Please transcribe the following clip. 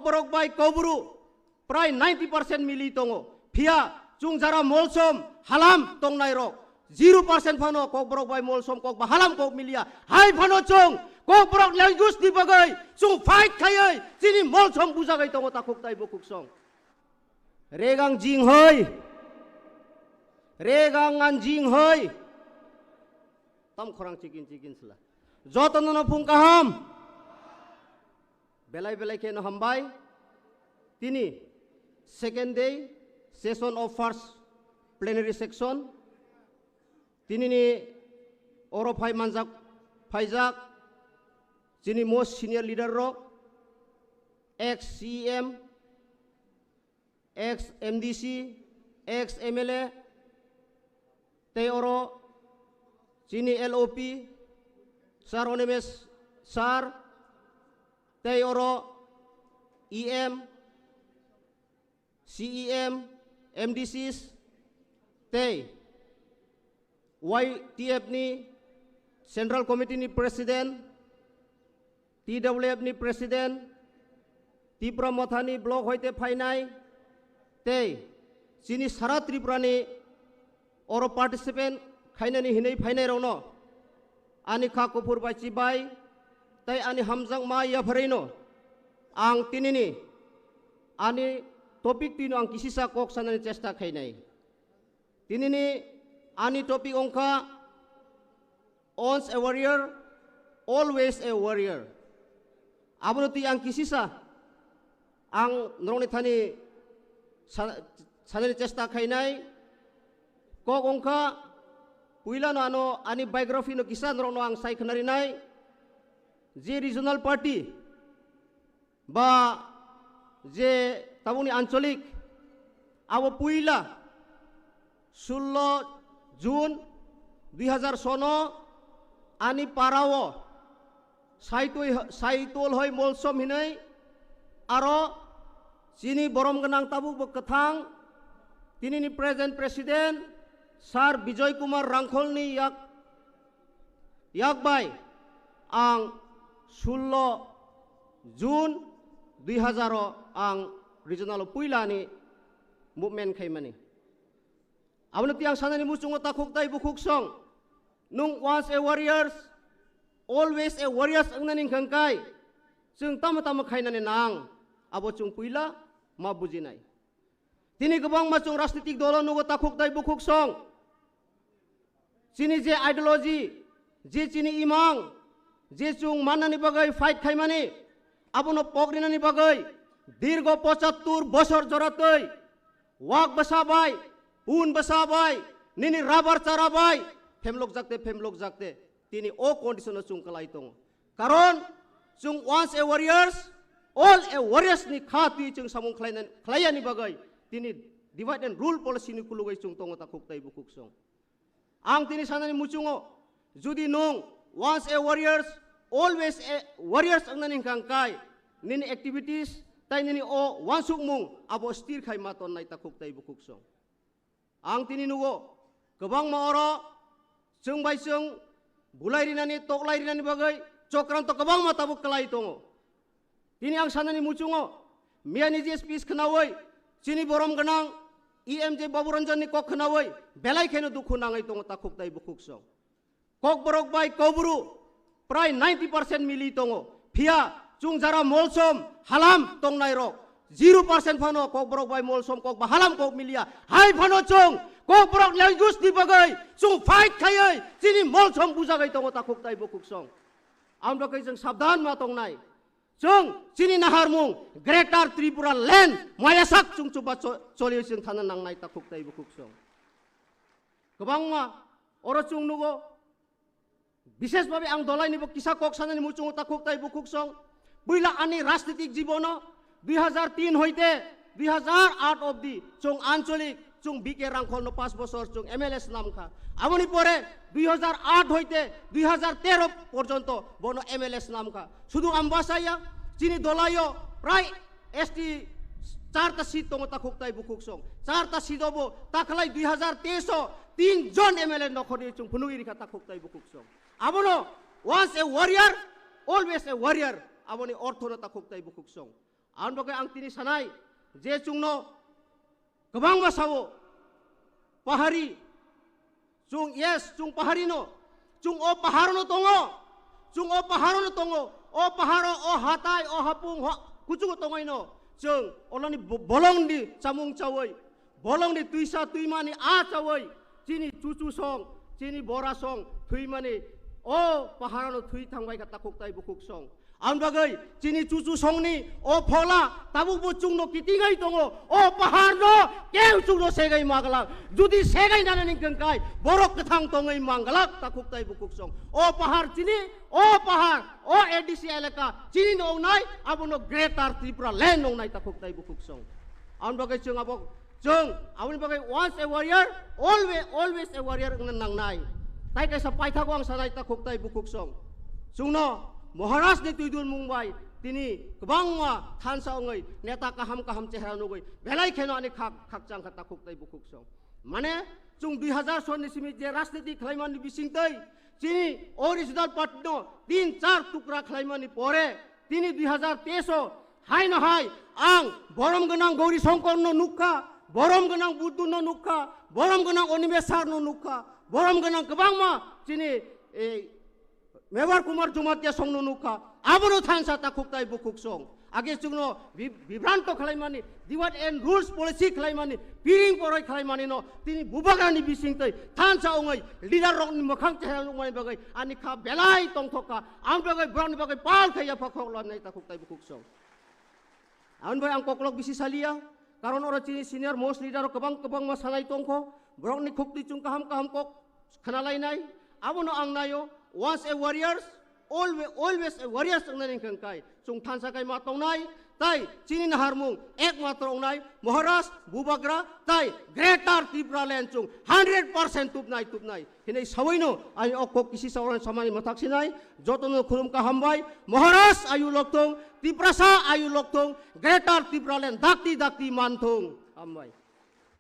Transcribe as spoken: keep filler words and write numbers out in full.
Kokborok bai Kokbru prai ninety percent mili tongo. Phiya chwng jara molsom halam tongnai rok zero percent phano Kokborok bai molsom kok ba halam kok miliya. Hai phano chwng Kokborok language ni bagwi chwng fight khaiwi chini molsom bujagwi tongo takhuk tai bukhuk song. Regang jing hoi. Regang ngan jing hoi. Tam khorang chikin chikin sila. Jotono no phung kaham. Belai belai khe no hambai. Tini second day session of first plenary section. Tini ni oro phai manjak phaijak chini most senior leader rok, ex C E M, ex M D C, ex M L A, tei oro chini L O P, Sir Onimesh Sir, tei oro E M, C E M, M D Cs, tei Y T F ni Central Committee ni President, T W F ni President, Tipra Mothani block hoite phainai, tei chini sara Tripura ni oro participant khainani hinwi phainai rokno ani kha kuphur bai chibai tei ani hamjakma yapharino ang tinini ani topic twino ang kisisa kok sanani chesta khainai. Tinini ani topic ongkha, "Once a warrior, always a warrior." Abono twi ang kisisa ang norokni thani sa-, sanani chesta khainai. Kok ongkha, puilano ano ani biography no kisa norokno ang sai khnarinai. Je regional party ba je tabukni ancholik, abo puila sullo June dui hazar sono ani parao Saitui, Saitol hoi Molsom hinoi aro chini borom gwnang tabuk bo kwthang tinini present president Sir Bijoy Kumar Rangkholni yak, yak bai ang sullo June dui hazar o ang regional o puila ni movement khaimani. Abono tiyang sanani muchungo takhuk tai bukhuk song. Nung once a warriors, always a warriors wngnani hwnkha kai. Chwng tamo tamo khainani nang. Abo chwng puila ma bujinai. Tini kwbangma chwng rajnitik dolo nugo takhuk tai bukhuk song. Chini je ideology, je chini imang, je chwng mannani bagwi fight khaimani, abono pokrinani bagwi dirgo pochattur bosor joratwi wak bwsa bai, pun bwsa bai, nini rabar chara bai, phemlok jakte, phemlok jakte, tini o condition o chwng kwlai tongo. Karon chwng once a warriors, all a warriors ni kha twi chwng samung khlainani, khlaiyani bagwi tini divide and rule policy ni kulugwi chwng tongo takhuk tai bukhuk song. Ang tini sanani muchungo, judi nung once a warriors, always a warriors wngnani hwnkha kai, nini activities tai nini o wansukmung abo stir khai ma tonnai takhuk tai bukhuk song. Ang tini nugo, kwbangma oro chwng bai chwng bulai rinani, toklai rinani bagwi chokranto kwbangma tabuk kwlai tongo. Tini ang sanani muchungo, miyani je speech khnaui, chini borom gwnang E M J Babu Ranjan ni kok khnaui, belai kheno dukhu nangwi tongo takhuk tai bukhuk song. Kokborok bai Kokbru prai ninety percent mili tongo. Phiya chwng jara molsom halam tongnai rok zero percent phano Kokborok bai molsom kok ba halam kok miliya. Hai phano chwng Kokborok language ni bagwi chwng fight khaiwi chini molsom bujagwi tongo takhuk tai bukhuk song. Amrokhe chwng sabdan ma tongnai. Chwng chini naharmung Greater Tripura Land mayasak chwng chuba cho-, choliwi chwng thana nangnai takhuk tai bukhuk song. Kwbangma oro chwng nugo, bishesh bhabe ang dolaini bo kisa kok sanani muchungo takhuk tai bukhuk song. Puila ani rajnitik jibono dui hazar tin hoite dui hazar aat obdi chwng ancholik, chwng B K Rangkholno panch bosor chwng M L A snam kha. Aboni pore dui hazar aat hoite dui hazar tero porjonto bono M L A snam kha. Sudu Ambasaya, chini dolaio prai S T charta seat tongo takhuk tai bukhuk song. Charta seat obo takhalai dui hazar teis o tin jon M L A nokhorni chwng phunugwi rikha takhuk tai bukhuk song. Abono once a warrior, always a warrior. Aboni orthono takhuk tai bukhuk song. Ang bagwi ang tini sanai je chwngno kwbangma sao pahari, chwng, yes, chwng pahari no, chwng o pahar no tongo, chwng o pahar no tongo, o paharo, o hatai, o hapung, ho, kuchugo tongoi no, chwng olani bo-, bolong ni chamung chawi, bolong ni twisa twimani a chawi, chini chuchu song, chini bora song, thwimani o pahar no thwi thangbai kha takhuk tai bukhuk song. Ang bagwi chini chuchu songni o phola tabuk bo chwngno kitingai tongo, o pahar no keu chwngno segai maglak. Judi segai nana ning kengkai borok kwthang tongwi manglak takhuk tai bukhuk song. O pahar chini, o pahar, o A D C elaka chini no ongnai, abono Greater Tripura Land ongnai takhuk tai bukhuk song. Ang bagwi chwng abo Chwng aboni bagwi once a warrior, always, always a warrior wngna nangnai. Tai kaisa paithago ang sanai takhuk tai bukhuk song. Chwngno Maharaj ni twidul mung bai tini kwbangma thansa wngwi neta kaham kaham chehra nugwi belai kheno ani khak khakchang kha takhuk tai bukhuk song. Mane chwng dui hazar sonni simi je rajniti khlaimani bisingtwi chini original party no tin char tukra khlaimani pore tini dui hazar teis o haino hai ang borom gwnang Gauri Shankar no nukha, borom gwnang Buddhu no nukha, borom gwnang Animesh sir no nukha, borom gwnang kwbangma chini, eh, Mevar Kumar Jamatia song no nukha, abono thansa takhuk tai bukhuk song. Age chwngno bi-, bibranto khlaimani, divide and rules policy khlaimani, piring poroi khlaimani no tini bubagrani bisingtwi thansa ongoi leader rokni mwkhang chehra nukmani bagwi ani kha belai tongthok kha. Ang bagwi borokni bagwi pal khai yapha khok lobnai takhuk tai bukhuk song. Ang bai ang koklok bisi saliya, karon oro chini senior most leader rok kwbang kwbangma sanai tongkho, borokni khuktwi chwng kaham kaham kok khna lainai. Abono ang naio, once a warriors, always, always a warriors wngnani hwnkhe kai chwng thansa kai ma tongnai, tai chini naharmung ekmatro wngnai Maharaj, Bubagra tai Greater Tipraland chwng hundred percent tubnai tubnai hinwi sawi no ani o kok kisi sawi samani mwthak sinai. Jotono khulum ka hambai. Maharaj ayu lokthung, Tiprasa ayu lokthung, Greater Tipraland dakti dakti manthung. Hambai.